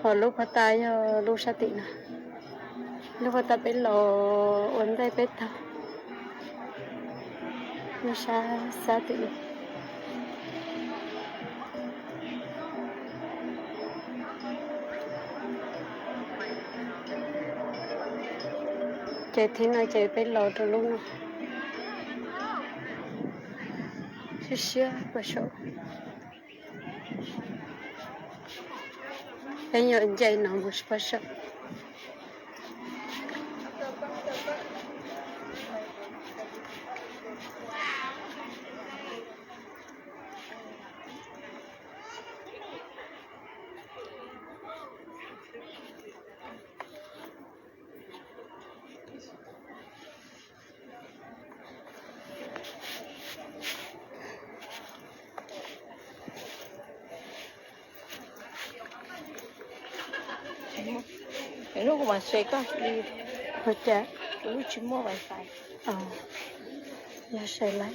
Ho lub pov tas yog lub sab tim no, lub pov tas peb los ua ntej peb taug, lub sab sab tim no. Ces thib no ces peb los rau lub no, siab siab pog saum. Peb yuav nce no mus pog saum. Lub kuv mam share koj li. Ua cas? Kuv lub tsis muaj wifi. Yog share lawm.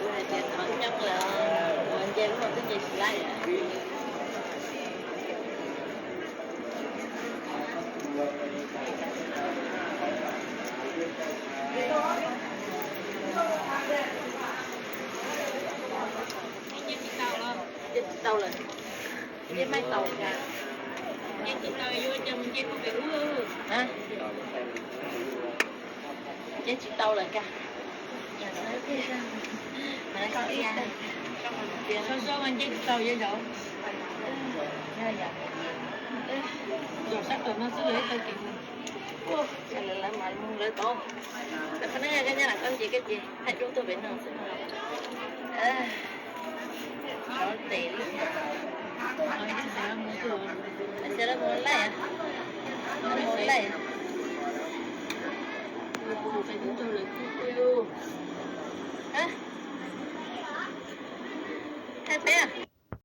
Kuv hais tias thov nyob lawm, ua nce lub no twb nce tsis laib lawm. Nce tsis tau lawm. Nce tsis tau lawm. Nce tsis tau lawm cas. Nce tsis tau, zaum sab tom no xwb lawv tau kev mus. Lawv mas mus lawv tod. Lawv qhov no yog koj nyob lam koj nce koj ces hais rau tuaj pem no xwb. Sov tes li. Xav lawv mus laij, lawv mus laij.